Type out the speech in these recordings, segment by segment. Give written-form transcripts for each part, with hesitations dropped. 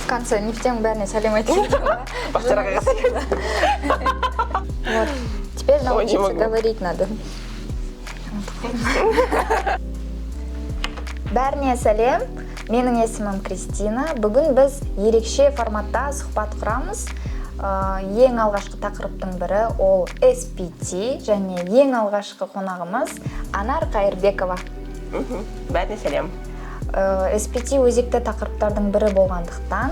Конце нефтяның бәріне сәлем айтып. Бақтияр ағайға сәлем. Вот. Теперь Ой, не научиться могу. говорить надо. Бәріне сәлем. Менің есімім Кристина. Бүгін біз ерекше форматта сұхбат құрамыз. Ең алғашқы тақырыптың бірі ол SPT және ең алғашқы қонағымыз Анар Қайырбекова. Бәріне сәлем. SPT өзекті тақырыптардың бірі болғандықтан,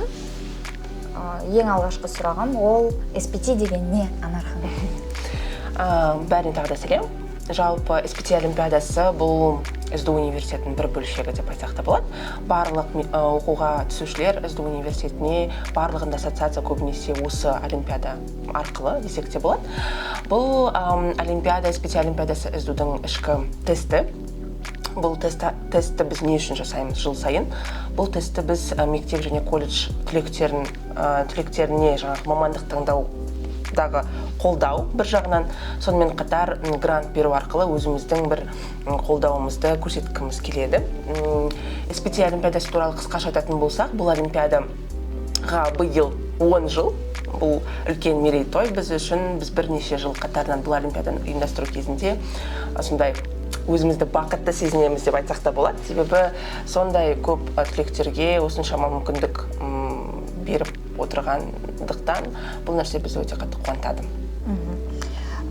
ең алғашқы сұрағым ол SPT деген не, Анар ханым? Бәріне тағы да сәлем. Жалпы SPT олимпиадасы бұл СДУ университетінің бір бөлшегі деп айтсақ та болады. Барлық оқуға түсушілер СДУ университетіне барлығында ассоциация көбінесе осы олимпиада арқылы десек те болады. Бұл олимпиада, SPT олимпиадасы СДУ-дың ішкі тесті. Бұл тестті біз не үшін жасаймыз жыл сайын? Бұл тестті біз мектеп және колледж түлектеріне жаңағы мамандық таңдаудағы қолдау бір жағынан, сонымен қатар грант беру арқылы өзіміздің бір қолдауымызды көрсеткіміз келеді. SPT олимпиадасы туралы қысқаша айтатын болсақ, бұл олимпиадаға биыл 10 жыл. Бұл үлкен мерейтой біз үшін. Біз бірнеше жыл қатарынан бұл олимпиаданы ұйымдастыру кезінде сондай өзімізді бақытты сезінеміз деп айтсақ та болады. Себебі сондай көп түлектерге осыншама мүмкіндік беріп отырғандықтан бұл нәрсе бізді өте қатты қуантады.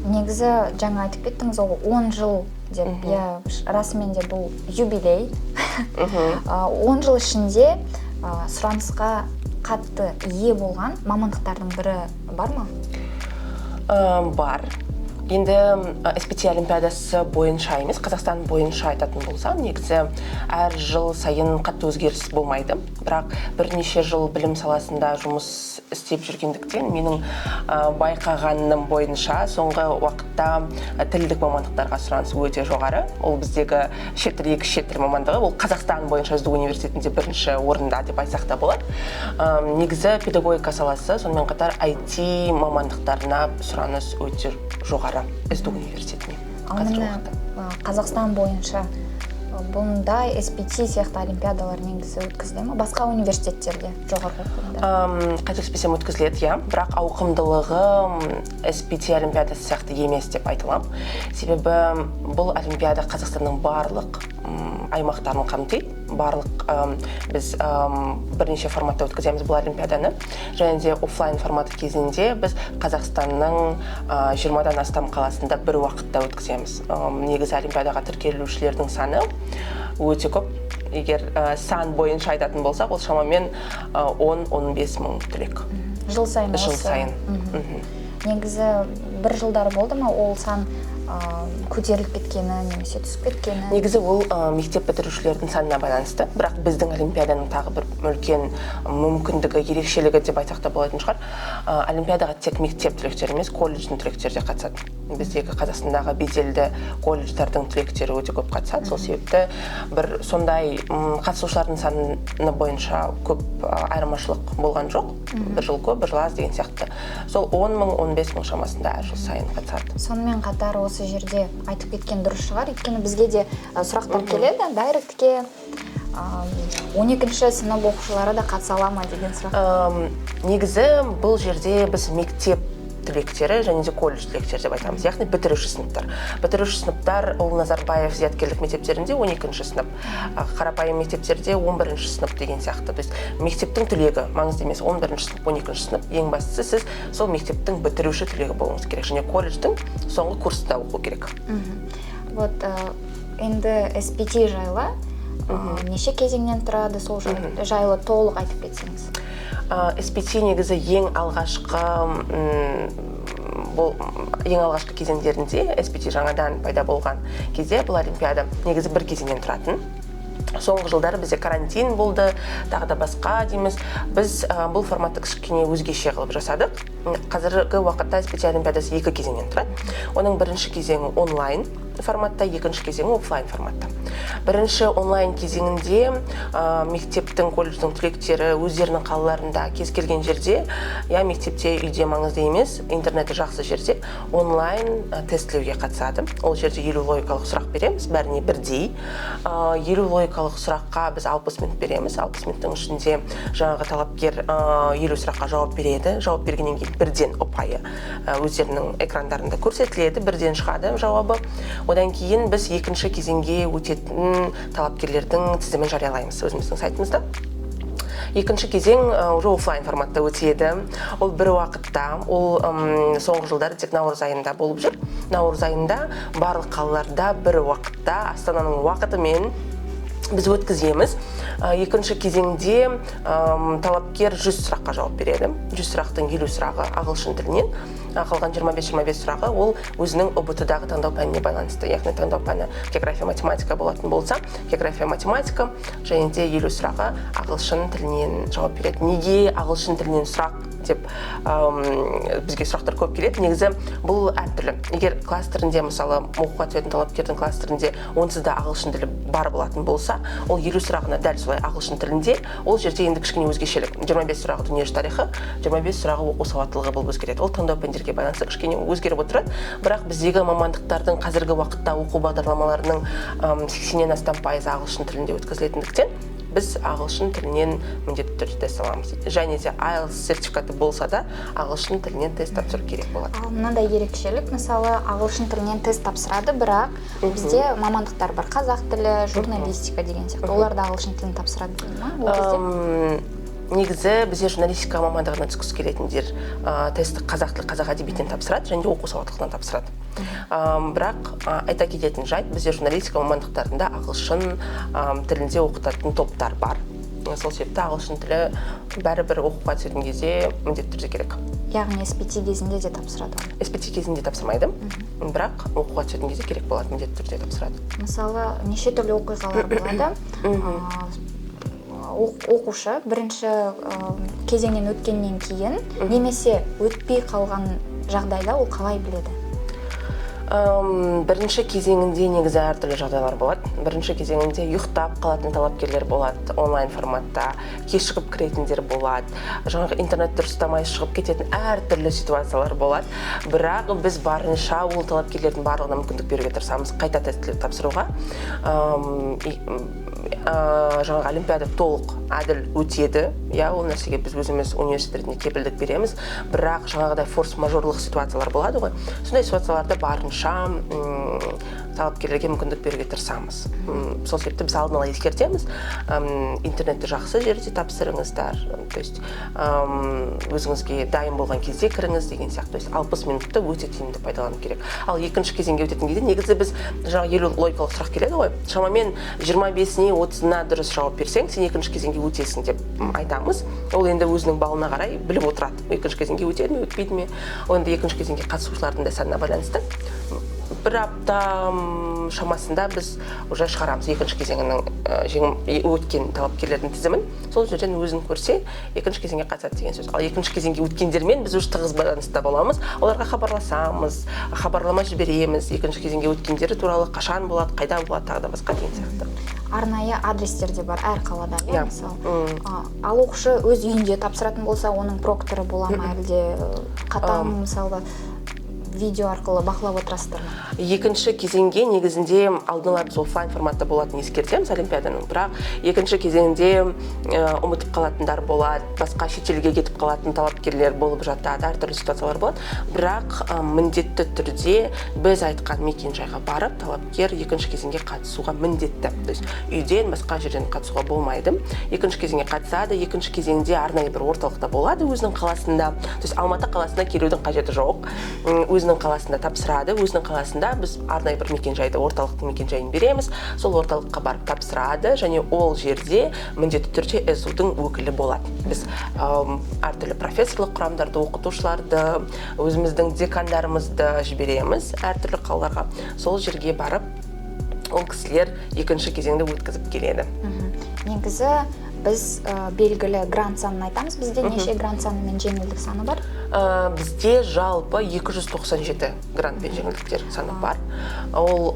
Негізі жаңа айтып кеттіңіз ол 10 жыл деп. Иә, расымен де бұл юбилей. 10 жыл ішінде сұранысқа қатты ие болған мамандықтардың бірі бар ма? Бар. Енді SPT олимпиадасы бойынша емес, Қазақстан бойынша айтатын болсам, негізі әр жыл сайын қатты өзгеріс болмайды. Бірақ бірнеше жыл білім саласында жұмыс істеп жүргендіктен, менің байқағаным бойынша соңғы уақытта тілдік мамандықтарға сұраныс өте жоғары. Ол біздегі шет тіл, екі шет тіл мамандығы, ол Қазақстан бойынша СДУ университетінде бірінші орында деп айтсақ та болады. Негізі педагогика саласы, сонымен қатар IT мамандықтарына сұраныс өте жоғары СДУ университетіне Ал қазіргі міне уақытта. Қазақстан бойынша бұндай SPT сияқты олимпиадалар негізі өткізіле ме басқа университеттерде, жоғарғы оқу орындарында? Қателеспесем, өткізіледі, иә, бірақ ауқымдылығы SPT олимпиадасы сияқты емес деп айта аламын. Себебі бұл олимпиада Қазақстанның барлық аймақтарын қамтиды. Барлық біз бірнеше форматта өткіземіз бұл олимпиаданы және де оффлайн форматы кезінде біз Қазақстанның 20-дан астам қаласында бір уақытта өткіземіз. Негізі олимпиадаға тіркелушілердің саны өте көп. Егер сан бойынша айтатын болсақ, ол шамамен 10-15 мың түлек. Жыл сайын Жыл осы? сайын. Негізі бір жылдары болды ма ол сан көтеріліп кеткені немесе түсіп кеткені? Негізі ол мектеп бітірушілердің санына байланысты, бірақ біздің олимпиаданың тағы бір үлкен мүмкіндігі, ерекшелігі деп айтсақ та болатын шығар, олимпиадаға тек мектеп түлектері емес, колледждің түлектері де қатысады. Біздегі Қазақстандағы беделді колледждардың түлектері өте көп қатысады. Сол себепті бір сондай қатысушылардың саны бойынша көп айырмашылық болған жоқ. Бір жыл көп, бір жыл аз деген сияқты. Сол 10 мың, 15 мың шамасында әр жыл сайын қатысады. Сонымен қатар осы жерде айтып кеткен дұрыс шығар, өйткені бізге де сұрақтар келеді директке: 12 сынып оқушылары да қатыса ала ма деген сұрақ. Негізі бұл жерде біз мектеп түлектері және де колледж түлектері деп айтамыз, яғни бітіруші сыныптар. Бітіруші сыныптар ол Назарбаев зияткерлік мектептерінде 12 сынып, қарапайым мектептерде 11 сынып деген сияқты. То есть мектептің түлегі маңызды емес, 11 сынып, 12 сынып, ең бастысы сіз сол мектептің бітіруші түлегі болуыңыз керек және колледждің соңғы курсында оқу керек. Вот енді SPT жайлы, неше кезеңнен тұрады, сол жайлы толық айтып кетсеңіз. SPT негізі ең алғашқы бұл ең алғашқы кезеңдерінде, SPT жаңадан пайда болған кезде, бұл олимпиада негізі бір кезеңнен тұратын. Соңғы жылдары бізде карантин болды, тағы да басқа дейміз, біз бұл форматты кішкене өзгеше қылып жасадық. Қазіргі уақытта SPT олимпиадасы екі кезеңнен тұрады. Оның бірінші кезеңі онлайн. форматта, екінші кезеңі офлайн форматта. Бірінші онлайн кезеңінде мектептің, колледждің түлектері өздерінің қалаларында, кез келген жерде, я мектепте, үйде маңызды емес, интернеті жақсы жерде онлайн тестілеуге қатысады. Ол жерде 50 логикалық сұрақ береміз, бәріне бірдей. 50 логикалық сұраққа біз 60 минут береміз. 60 минуттың ішінде жаңағы талапкер 50 сұраққа жауап береді. Жауап бергеннен кейін бірден ұпайы өздерінің экрандарында көрсетіледі, бірден шығады жауабы. Одан кейін біз екінші кезеңге өтетін талапкерлердің тізімін жариялаймыз өзіміздің сайтымызда. Екінші кезең уже офлайн форматта өтеді. Ол бір уақытта, ол соңғы жылдары тек наурыз айында болып жүр. Наурыз айында барлық қалаларда бір уақытта, Астананың уақытымен біз өткіземіз. Екінші кезеңде талапкер 100 сұраққа жауап береді. 100 сұрақтың 50 сұрағы ағылшын тілінен, қалған 25-25 сұрағы ол өзінің ҰБТ-дағы таңдау пәніне байланысты. Яғни таңдау пәні география, математика болатын болса, география, математика және де 50 сұрағы ағылшын тілінен жауап береді. Неге ағылшын тілінен сұрақ деп бізге сұрақтар көп келеді. Негізі бұл әртүрлі. Егер кластерінде, мысалы, оқуға түсетін талапкердің кластерінде онсыз да ағылшын тілі бар болатын болса, ол 50 сұрағына дәл солай ағылшын тілінде. Ол жерде енді кішкене өзгешелік: 25 сұрағы дүниежүзі тарихы, 25 сұрағы оқу сауаттылығы болып өзгереді. Ол таңдау пәндерге байланысты кішкене өзгеріп отырады. Бірақ біздегі мамандықтардың, қазіргі уақытта оқу бағдарламаларының 80-нен астам пайызы ағылшын тілінде өткізілетіндіктен, біз ағылшын тілінен міндетті түрде тест аламыз. Және де IELTS сертификаты болса да, ағылшын тілінен тест тапсыру керек болады. Ал мынандай ерекшелік: мысалы, ағылшын тілінен тест тапсырады, бірақ бізде мамандықтар бар, қазақ тілі, журналистика деген сияқты, олар да ағылшын тілін тапсырады ма ол кезде? Негізі бізде журналистика мамандығына түскісі келетіндер тестті қазақ тілі, қазақ әдебиетінен тапсырады және де оқу сауаттылығынан тапсырады. Бірақ айта кететін жайт, бізде журналистика мамандықтарында ағылшын тілінде оқытатын топтар бар. Сол себепті ағылшын тілі бәрібір оқуға түсетін кезде міндетті түрде керек. Яғни SPT кезінде де тапсырады оны? SPT кезінде тапсырмайды, бірақ оқуға түсетін кезде керек болады, міндетті түрде тапсырады. Мысалы, неше түрлі оқиғалар болады. Оқушы бірінші кезеңнен өткеннен кейін немесе өтпей қалған жағдайда ол қалай біледі? Бірінші кезеңінде негізі әртүрлі жағдайлар болады. Бірінші кезеңінде ұйықтап қалатын талапкерлер болады, онлайн форматта кешігіп кіретіндер болады, жаңағы интернет дұрыс ұстамай шығып кететін әртүрлі ситуациялар болады. Бірақ біз барынша ол талапкерлердің барлығына мүмкіндік беруге тырысамыз қайта тестілеу тапсыруға. Жаңағы олимпиада толық әділ өтеді, иә, ол нәрсеге біз өзіміз университет ретінде кепілдік береміз. Бірақ жаңағыдай форс мажорлық ситуациялар болады ғой, сондай ситуацияларда барынша талапкерлерге мүмкіндік беруге тырысамыз. Сол себепті біз алдын ала ескертеміз: интернетті жақсы жерде тапсырыңыздар, то есть өзіңізге дайын болған кезде кіріңіз деген сияқты. То есть 60 минутты өте тиімді пайдалану керек. Ал екінші кезеңге өтетін кезде негізі біз жаңағы 50 логикалық сұрақ келеді ғой, шамамен 25-іне, 30-ына дұрыс жауап берсең, сен екінші кезеңге өтесің деп айтамыз. Ол енді өзінің балына қарай біліп отырады, екінші кезеңге өтеді ме, өтпейді ме. Ол енді екінші кезеңге қатысушылардың да санына байланысты. Бір апта шамасында біз уже шығарамыз екінші кезеңінің өткен талапкерлердің тізімін. Сол жерден өзін көрсе, екінші кезеңге қатысады деген сөз. Ал екінші кезеңге өткендермен біз уже тығыз байланыста боламыз, оларға хабарласамыз, хабарлама жібереміз екінші кезеңге өткендері туралы, қашан болады, қайда болады, тағы да басқа деген сияқты. Арнайы адрестер де бар әр қалада, иә? Иә. Мысалы, ал оқушы өз үйінде тапсыратын болса, оның прокторы бола ма, әлде қатаң, мысалы, видео арқылы бақылап отырасыздар ма? Екінші кезеңге негізінде алдын ала біз офлайн форматта болатынын ескертеміз олимпиаданың. Бірақ екінші кезеңде ұмытып қалатындар болады, басқа шетелге кетіп қалатын талапкерлер болып жатады, әртүрлі ситуациялар болады. Бірақ міндетті түрде біз айтқан мекен-жайға барып, талапкер екінші кезеңге қатысуға міндетті, то есть үйден, басқа жерден қатысуға болмайды. Екінші кезеңге қатысады. Екінші кезеңде арнайы бір орталықта болады өзінің қаласында, то есть Алматы қаласына келудің қажеті жоқ. Өзінің қаласында тапсырады. Өзінің қаласында біз арнайы бір мекенжайды, орталықтың мекенжайын береміз, сол орталыққа барып тапсырады. Және ол жерде міндетті түрде СДУ-дың өкілі болады. Біз әртүрлі профессорлық құрамдарды, оқытушыларды, өзіміздің декандарымызды жібереміз әртүрлі қалаларға. Сол жерге барып, ол кісілер екінші кезеңді өткізіп келеді. Негізі Біз белгілі грант санын айтамыз. Бізде неше грант саны мен жеңілдік саны бар? Бізде жалпы 297 грант пен жеңілдіктер саны бар. Ол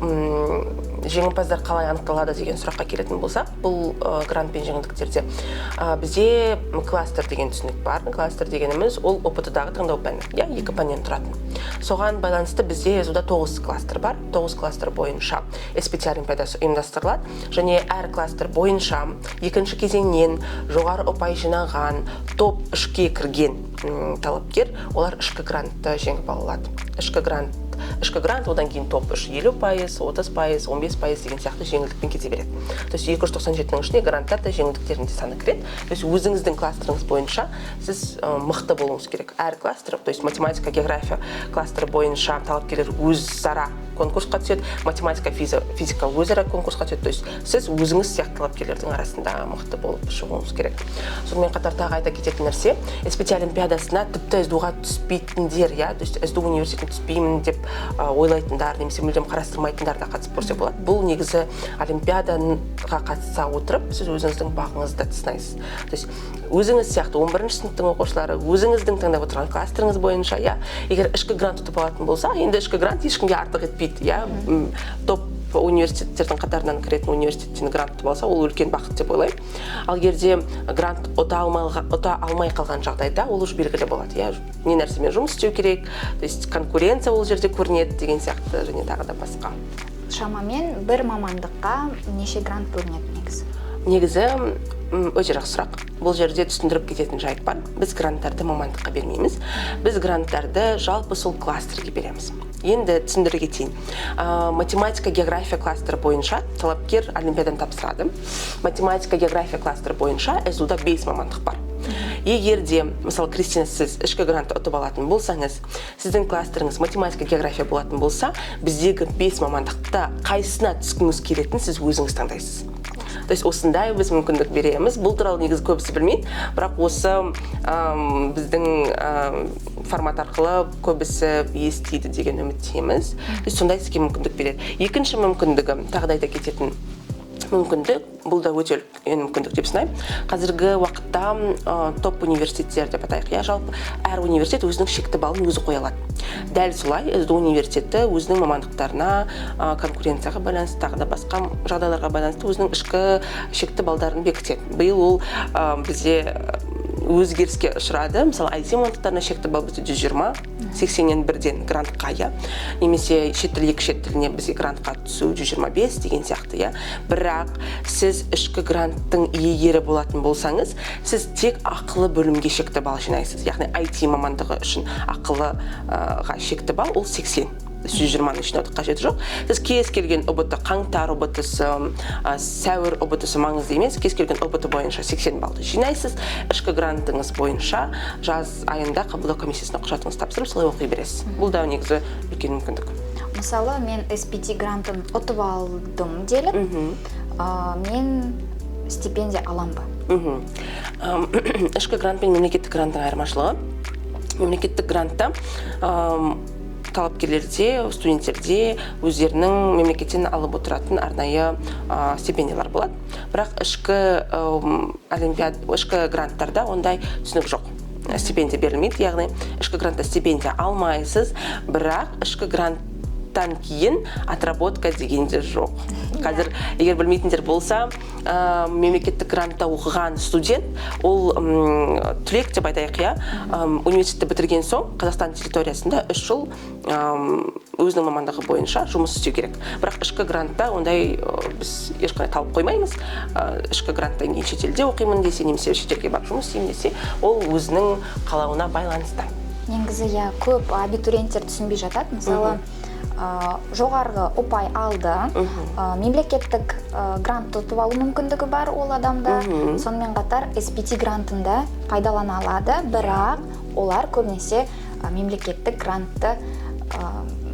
жеңімпаздар қалай анықталады деген сұраққа келетін болсақ, бұл грант пен жеңілдіктерде бізде кластер деген түсінік бар. Кластер дегеніміз ол ҰБТ-дағы таңдау пәні, иә, екі пәннен тұратын. Соған байланысты бізде СДУ-да тоғыз кластер бар. Тоғыз кластер бойынша СПТ олимпиадасы ұйымдастырылады және әр кластер бойынша екінші кезеңнен жоғары ұпай жинаған, топ 3-ке кірген талапкер, олар ішкі грантты жеңіп ала алады. Ішкі грант, одан кейін топ 3 50%, 30%, 15% деген сияқты жеңілдікпен кете береді. То есть 297-нің ішіне гранттар да, жеңілдіктердің де саны кіреді. То есть өзіңіздің кластеріңіз бойынша сіз мықты болуыңыз керек. Әр кластер, то есть математика, география кластері бойынша талапкерлер өзара конкурсқа түседі, математика, физика өзара конкурсқа түседі. То есть сіз өзіңіз сияқты талапкерлердің арасында мықты болып шығуыңыз керек. Сонымен қатар тағы айта кететін нәрсе, СПТ олимпиадасына тіпті СДУ-ға түспейтіндер, иә, то есть СДУ университетіне түспеймін деп ойлайтындар немесе мүлдем қарастырмайтындар да қатысып көрсе болады. Бұл негізі олимпиадаға қатыса отырып, сіз өзіңіздің бағыңызды сынайсыз. То есть өзіңіз сияқты 11 сыныптың оқушылары өзіңіздің таңдап отырған кластеріңіз бойынша, иә, егер ішкі грант ұтып алатын болса, енді ішкі грант ешкімге артық етпейді, иә, топ университеттердің қатарынан кіретін университеттен грант ұтып алса, ол үлкен бақыт деп ойлаймын. Ал егер де грант ұта алмай қалған жағдайда, ол уже белгілі болады, иә, не нәрсемен жұмыс істеу керек, то есть конкуренция ол жерде көрінеді деген сияқты және тағы да басқа. Шамамен бір мамандыққа неше грант бөлінеді негізі? Негізі өте жақсы сұрақ. Бұл жерде түсіндіріп кететін жайт бар. Біз гранттарды мамандыққа бермейміз, біз гранттарды жалпы сол кластерге береміз. Енді түсіндіре кетейін. Математика, география кластері бойынша талапкер олимпиаданы тапсырады. Математика, география кластері бойынша СДУ-да бес мамандық бар. Егер де, мысалы, Кристина, сіз ішкі грантты ұтып алатын болсаңыз, сіздің кластеріңіз математика, география болатын болса, біздегі бес мамандықта қайсысына түскіңіз келетінін сіз өзіңіз таңдайсыз. То есть осындай біз мүмкіндік береміз. Бұл туралы негізі көбісі білмейді, бірақ осы біздің формат арқылы көбісі естиді деген үміттеміз. То есть сондай сізге мүмкіндік береді. Екінші мүмкіндігі, тағы да айта кететін мүмкіндік, бұл да өте үлкен мүмкіндік деп санаймын. Қазіргі уақытта топ университеттер деп атайық, иә, жалпы әр университет өзінің шекті балын өзі қоя алады. Дәл солай СДУ университеті өзінің мамандықтарына конкуренцияға байланысты, тағы да басқа жағдайларға байланысты өзінің ішкі шекті балдарын бекітеді. Биыл ол бізде өзгеріске ұшырады. Мысалы, IT мамандықтарына шекті балл бізде 120, 80-нен бірден грантқа, иә, немесе шет тіл, екі шет тіліне бізге грантқа түсу 125 деген сияқты, иә. Бірақ сіз ішкі гранттың иегері болатын болсаңыз, сіз тек ақылы бөлімге шекті балл жинайсыз. Яғни IT мамандығы үшін ақылыға шекті балл ол 80, 120-ның жинаудың қажеті жоқ. Сіз кез келген ҰБТ, қаңтар ҰБТ-сы, сәуір ҰБТ-сы маңызды емес, кез келген ҰБТ бойынша 80 баллды жинайсыз. Ішкі грантыңыз бойынша жаз айында қабылдау комиссиясына құжатыңызды тапсырып, солай оқи бересіз. Бұл да негізі үлкен мүмкіндік. Мысалы, мен SPT грантын ұтып алдым делік, мен стипендия алам ба? Ішкі грант пен мемлекеттік гранттың айырмашылығы: мемлекеттік грантта талапкерлерде, студенттерде өздерінің мемлекеттен алып отыратын арнайы стипендиялар болады. Бірақ ішкі олимпиад, ішкі гранттарда ондай түсінік жоқ, стипендия берілмейді. Яғни ішкі грантта стипендия алмайсыз, бірақ ішкі гранттан кейін отработка деген де жоқ. Қазір егер білмейтіндер болса, мемлекеттік грантта оқыған студент, ол түлек деп айтайық, иә, университетті бітірген соң Қазақстан территориясында 3 жыл өзінің мамандығы бойынша жұмыс істеу керек. Бірақ ішкі грантта ондай біз ешқандай талап қоймаймыз. Ішкі гранттан кейін шетелде оқимын десе немесе шетелге барып жұмыс істеймін десе, ол өзінің қалауына байланысты. Негізі, иә, көп абитуриенттер түсінбей жатады. Мысалы, жоғарғы ұпай алды, мемлекеттік грантты ұтып алу мүмкіндігі бар ол адамда, сонымен қатар SPT грантын да пайдалана алады, бірақ олар көбінесе мемлекеттік грантты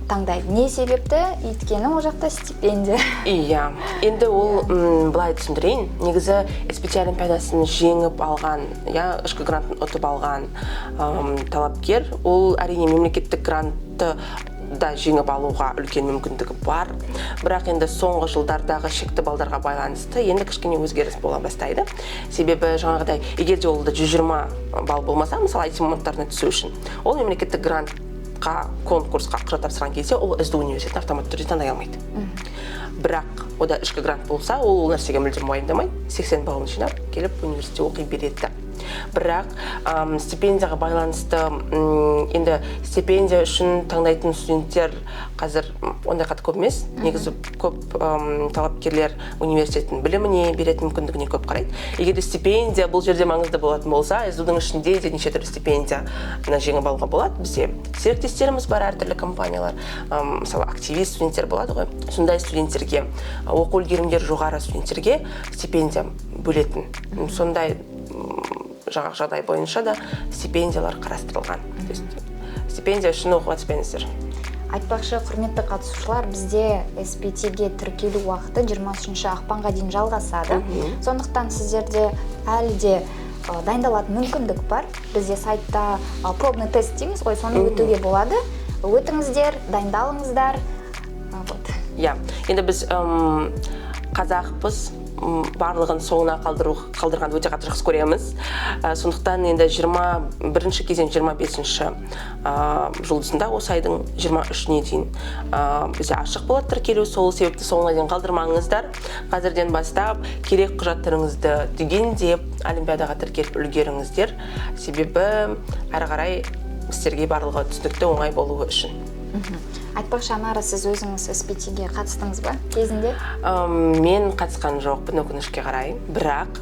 таңдайды. Не себепті? Өйткені ол жақта стипендия. Иә, енді ол былай түсіндірейін. Негізі SPT олимпиадасын жеңіп алған, иә, ішкі грантын ұтып алған талапкер, ол әрине мемлекеттік грантты да жеңіп алуға үлкен мүмкіндігі бар. Бірақ енді соңғы жылдардағы шекті балдарға байланысты енді кішкене өзгеріс бола бастайды. Себебі жаңағыдай, егер де ол да 120 балл болмаса, мысалы, IT мамандықтарына түсу үшін, ол мемлекеттік грантқа, конкурсқа құжат тапсырған кезде ол СДУ университетін автоматты түрде таңдай алмайды. Бірақ ода ішкі грант болса, ол нәрсеге мүлдем уайымдамайды, 80 баллын жинап келіп, университетте оқи береді. Бірақ стипендияға байланысты, енді стипендия үшін таңдайтын студенттер қазір ондай қатты көп емес. Негізі көп талапкерлер университеттің біліміне, беретін мүмкіндігіне көп қарайды. Егер де стипендия бұл жерде маңызды болатын болса, СДУ-дың ішінде де неше түрлі стипендияны жеңіп алуға болады. Бізде серіктестеріміз бар, әртүрлі компаниялар. Мысалы, активист студенттер болады ғой, сондай студенттерге, оқу үлгерімдері жоғары студенттерге стипендия бөлетін. Сондай жаңағы жағдай бойынша да стипендиялар қарастырылған. То есть стипендия үшін оқуға түспеңіздер. Айтпақшы, құрметті қатысушылар, бізде SPT-ге тіркелу уақыты 23 ақпанға дейін жалғасады. Сондықтан сіздерде әлі де дайындалатын мүмкіндік бар. Бізде сайтта пробный тест дейміз ғой, соны өтуге болады. Өтіңіздер, дайындалыңыздар. Вот. Иә, енді біз қазақпыз, барлығын соңына қалдырғанды өте қатты жақсы көреміз. Сондықтан енді 21 кезең 25 жұлдызында, осы айдың 23-іне дейін бізде ашық болады тіркелу. Сол себепті соңына дейін қалдырмаңыздар. Қазірден бастап керек құжаттарыңызды түгендеп, олимпиадаға тіркеліп үлгеріңіздер. Себебі әрі қарай сіздерге барлығы түсінікті, оңай болуы үшін. Айтпақшы, Анара, сіз өзіңіз SPT-ге қатыстыңыз ба кезінде? Мен қатысқан жоқпын, өкінішке қарай, бірақ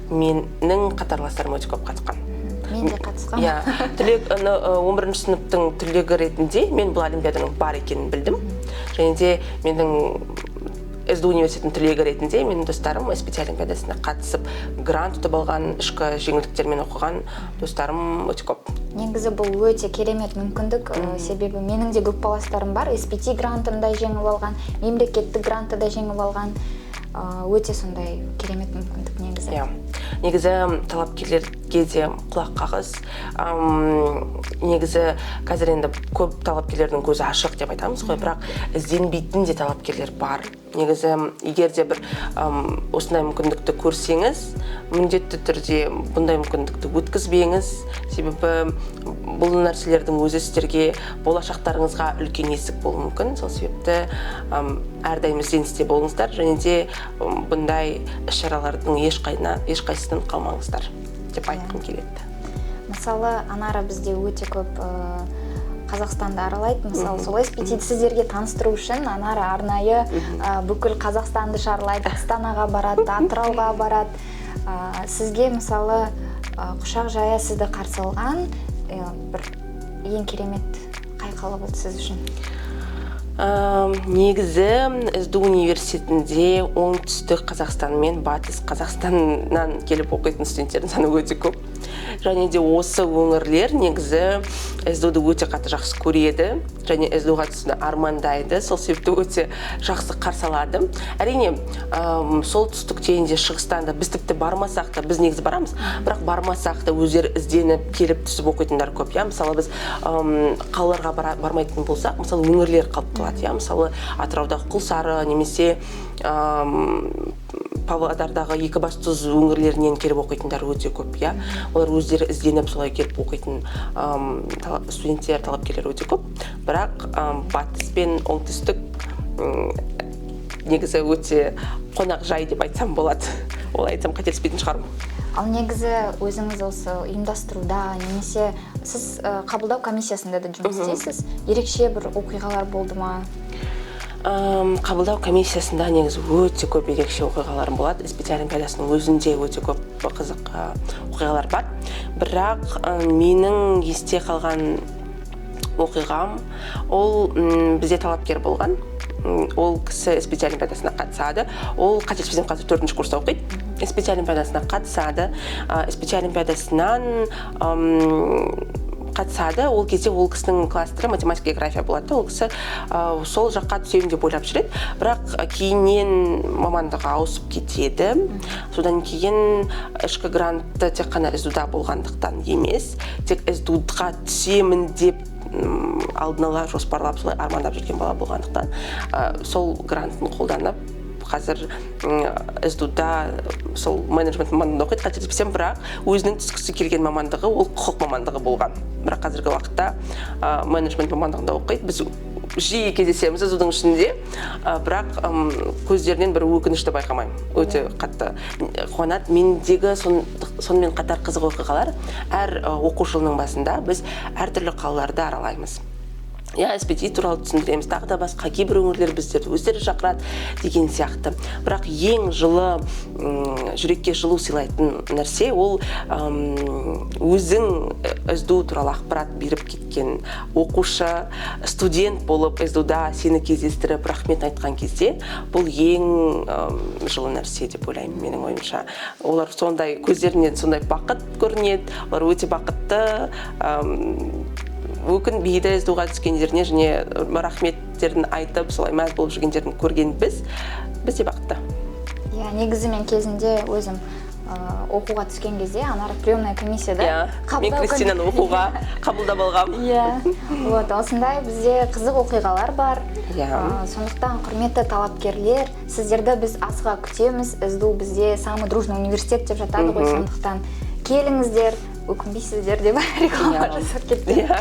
менің қатарластарым өте көп қатысқан. Мен де қатысқанмын. Иә, түлек, 11 сыныптың түлегі ретінде мен бұл олимпиаданың бар екенін білдім. Және де менің СДУ университетінің түлегі ретінде менің достарым SPT олимпиадасына қатысып, грант ұтып алған, ішкі жеңілдіктермен оқыған достарым өте көп. Негізі бұл өте керемет мүмкіндік, себебі менің де группаластарым бар, SPT грантын да жеңіп алған, мемлекеттік грантты да жеңіп алған. Өте сондай керемет мүмкіндік негізі. Иә. Негізі талапкерлерге де құлақ қағыс. Негізі қазір енді көп талапкерлердің көзі ашық деп айтамыз ғой, бірақ ізденбейтін де талапкерлер бар. Негізі егер де бір осындай мүмкіндікті көрсеңіз, міндетті түрде бұндай мүмкіндікті өткізбеңіз. Себебі бұл нәрселердің өзі сіздерге болашақтарыңызға үлкен есік болуы мүмкін. Сол себепті әрдайым ізденісте болыңыздар және де бұндай іс-шаралардың ешқайсысынан қалмаңыздар деп айтқым келеді. Мысалы, Анара бізде өте көп Қазақстанды аралайды. Мысалы, сол SPT-ді сіздерге таныстыру үшін Анара арнайы бүкіл Қазақстанды шарлайды, Астанаға барады, Атырауға барады. Сізге, мысалы, құшақ жая сізді қарсы алған, бір ең керемет қай қала болды сіз үшін? Негізі СДУ университетінде оңтүстік Қазақстан мен батыс Қазақстаннан келіп оқитын студенттердің саны өте көп. Және де осы өңірлер негізі СДУ-ды өте қатты жақсы көреді және СДУ-ға түсуді армандайды. Сол себепті өте жақсы қарсы алады. Әрине, солтүстіктен де, шығыстан да біз тіпті бармасақ та, біз негізі барамыз, бірақ бармасақ та өздері ізденіп келіп түсіп оқитындар көп. Иә? Мысалы, біз қалаларға бармайтын болсақ, мысалы, өңірлер қалып қалады. Иә? Мысалы, Атыраудағы Құлсары немесе Павлодардағы Екібастұз өңірлерінен келіп оқитындар өте көп, иә. Олар өздері ізденіп солай келіп оқитын студенттер, талапкерлер өте көп. Бірақ батыс пен оңтүстік негізі өте қонақжай деп айтсам болады. Олай айтсам қателеспейтін шығармын. Ал негізі өзіңіз осы ұйымдастыруда немесе сіз қабылдау комиссиясында да жұмыс істейсіз, ерекше бір оқиғалар болды ма? Қабылдау комиссиясында негізі өте көп ерекше оқиғалар болады. SPT олимпиадасының өзінде өте көп қызық оқиғалар бар. Бірақ менің есте қалған оқиғам, ол бізде талапкер болған. Ол кісі SPT олимпиадасына қатысады. Ол, қателеспесем, қазір 4 курста оқиды. SPT олимпиадасына қатысады. SPT олимпиадасынан қатысады. Ол кезде ол кісінің кластері математика, география болады. Ол кісі сол жаққа түсемін деп ойлап жүреді. Бірақ кейіннен мамандығы ауысып кетеді. Содан кейін ішкі грантты тек қана СДУ-да болғандықтан емес, тек СДУ-ға түсемін деп Алдын ала жоспарлап, солай армандап жүрген бала болғандықтан, сол грантын қолданып, қазір СДУ-да сол менеджмент мамандығында оқиды, қателеспесем. Бірақ өзінің түскісі келген мамандығы ол құқық мамандығы болған, бірақ қазіргі уақытта менеджмент мамандығында оқиды. Біз жиі кездесеміз СДУ-дың ішінде, бірақ көздерінен бір өкінішті байқамаймын, өте қатты қуанады. Мендегі сонымен қатар қызық оқиғалар: әр оқу жылының басында біз әртүрлі қалаларды аралаймыз, иә, СПТ туралы түсіндіреміз, тағы да басқа кейбір өңірлер біздерді өздері шақырады деген сияқты. Бірақ ең жылы, жүрекке жылу сыйлайтын нәрсе ол өзің СДУ туралы ақпарат беріп кеткен оқушы, студент болып СДУ-да сені кездестіріп, рахмет айтқан кезде, бұл ең жылы нәрсе деп ойлаймын. Менің ойымша, олар сондай, көздерінен сондай бақыт көрінеді, олар өте бақытты, өкінбейді СДУ-ға түскендеріне және рахметтерін айтып, солай мәз болып жүргендерін көрген біз де бақытты. Иә, негізі мен кезінде өзім оқуға түскен кезде Анар приемная комиссияда Иә, мен қабылдау Кристинаны оқуға қабылдап алғанмын. Иә, вот осындай бізде қызық оқиғалар бар. Сондықтан, құрметті талапкерлер, сіздерді біз асыға күтеміз. СДУ бізде самый дружный университет деп жатады ғой, сондықтан келіңіздер, өкінбейсіздер деп реклама жасап кеттім. Иә,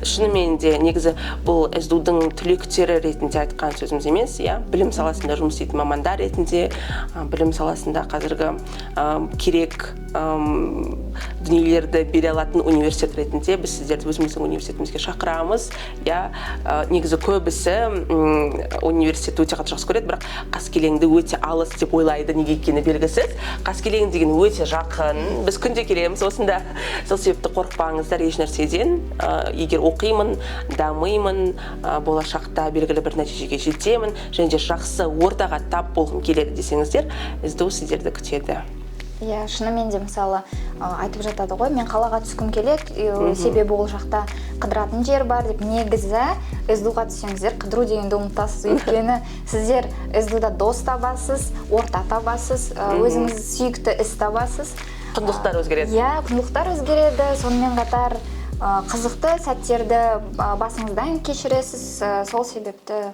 шынымен де, негізі бұл СДУ-дың түлектері ретінде айтқан сөзіміз емес, иә, білім саласында жұмыс істейтін мамандар ретінде, білім саласында қазіргі керек дүниелерді бере алатын университет ретінде біз сіздерді өзіміздің университетімізге шақырамыз, иә. Негізі көбісі университетті өте қатты жақсы көреді, бірақ Қаскелеңді өте алыс деп ойлайды, неге екені белгісіз. Қаскелең деген өте жақын, біз күнде келеміз осында. Сол себепті қорықпаңыздар еш нәрседен. Егер оқимын, дамимын, болашақта белгілі бір нәтижеге жетемін және де жақсы ортаға тап болғым келеді десеңіздер, СДУ сіздерді күтеді. Иә, шынымен де, мысалы, айтып жатады ғой, мен қалаға түскім келеді, себебі ол жақта қыдыратын жер бар деп. Негізі СДУ-ға түссеңіздер, қыдыру дегенді ұмытасыз, өйткені сіздер СДУ-да дос табасыз, орта табасыз, өзіңіз сүйікті іс табасыз. Құндылықтар өзгереді. Иә, құндылықтар өзгереді. Сонымен қатар қызықты сәттерді басыңыздан кешіресіз. Сол себепті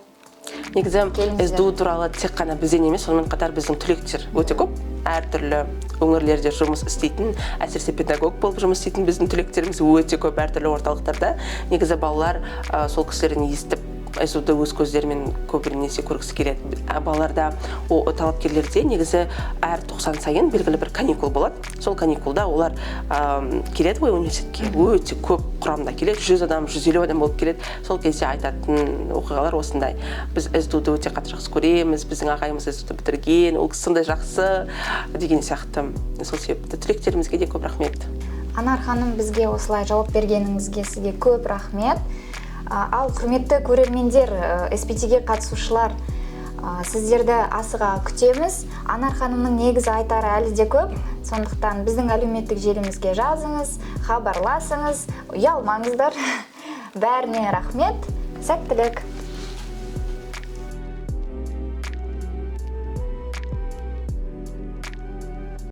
Негізі келіңіздер. СДУ туралы тек қана бізден емес, сонымен қатар біздің түлектер өте көп, әртүрлі өңірлерде жұмыс істейтін, әсіресе педагог болып жұмыс істейтін біздің түлектеріміз өте көп әртүрлі орталықтарда. Негізі балалар сол кісілерден естіп, СДУ-ды өз көздерімен көбінесе көргісі келеді. А балаларда, о, талапкерлерде негізі әр 90 сайын белгілі бір каникул болады. Сол каникулда олар келеді ғой университетке, өте көп құрамда келеді, 100 адам, 150 адам болып келеді. Сол кезде айтатын оқиғалар осындай: біз СДУ-ды өте қатты жақсы көреміз, біздің ағайымыз СДУ-ды бітірген, ол кісі сондай жақсы деген сияқты. Сол себепті түлектерімізге де көп рахмет. Анар ханым, бізге осылай жауап бергеніңізге сізге көп рахмет. Ал құрметті көрермендер, СПТ-ге қатысушылар, сіздерді асыға күтеміз. Анар ханымның негізі айтары әлі де көп, сондықтан біздің әлеуметтік желімізге жазыңыз, хабарласыңыз, ұялмаңыздар. Бәріне рахмет, сәттілік.